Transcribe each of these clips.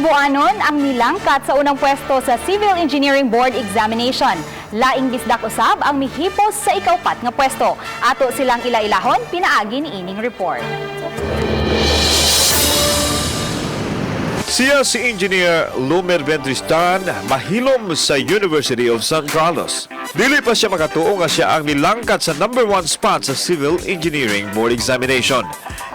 Sugbuanon ang nilangkat sa unang pwesto sa Civil Engineering Board Examination. Laing Bisdak usab ang mihipos sa ikaupat nga pwesto. Ato silang ila-ilahon pinaagi ni ining report. Siya si Engineer Lumer Ventristan, mahilom sa University of San Carlos. Dili pa siya makatuo nga siya ang nilangkat sa number one spot sa Civil Engineering Board Examination.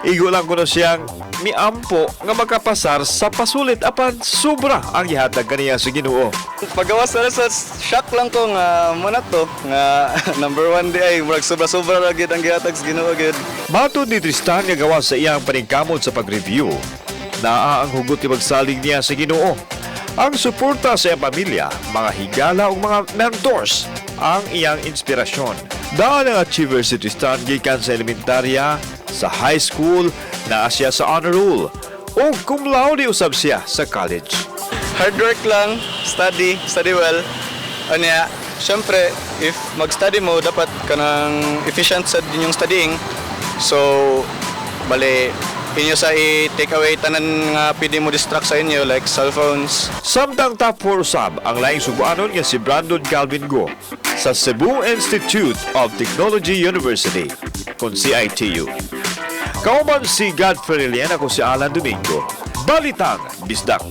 Igo lang kuno siyang miampo nga makapasar sa pasulit apan sobra ang gihatag kaniya sa Ginoo. Pagawas na sa shock lang ko nga muna to nga number one di ay murag sobra-sobra ra gyud ang gihatag sa Ginoo gyud. Matod ni Tristan nga gawas sa iyang paningkamot sa pag-review, naa ang hugot ni magsalig niya sa Ginoo. Ang suporta sa iyang pamilya, mga higala ug mga mentors ang iyang inspirasyon. Daan ang achiever si Tristan gikan sa elementarya, sa high school, naa siya sa honor roll, ug cum laude usab siya sa college. Hard work lang, study, study well. Anya, syempre if mag-study mo dapat kanang efficient sa inyong studying. So bale inyo sa i-take away tanan nga pwede mo distract sa inyo like cellphones. Samtang top 4 usab ang laing Sugbuanon nga si Brandon Calvin Go sa Cebu Institute of Technology University, kon CITU. Kauban si Godfrey Lilian, ako si Alan Domingo. Balitang Bisdak.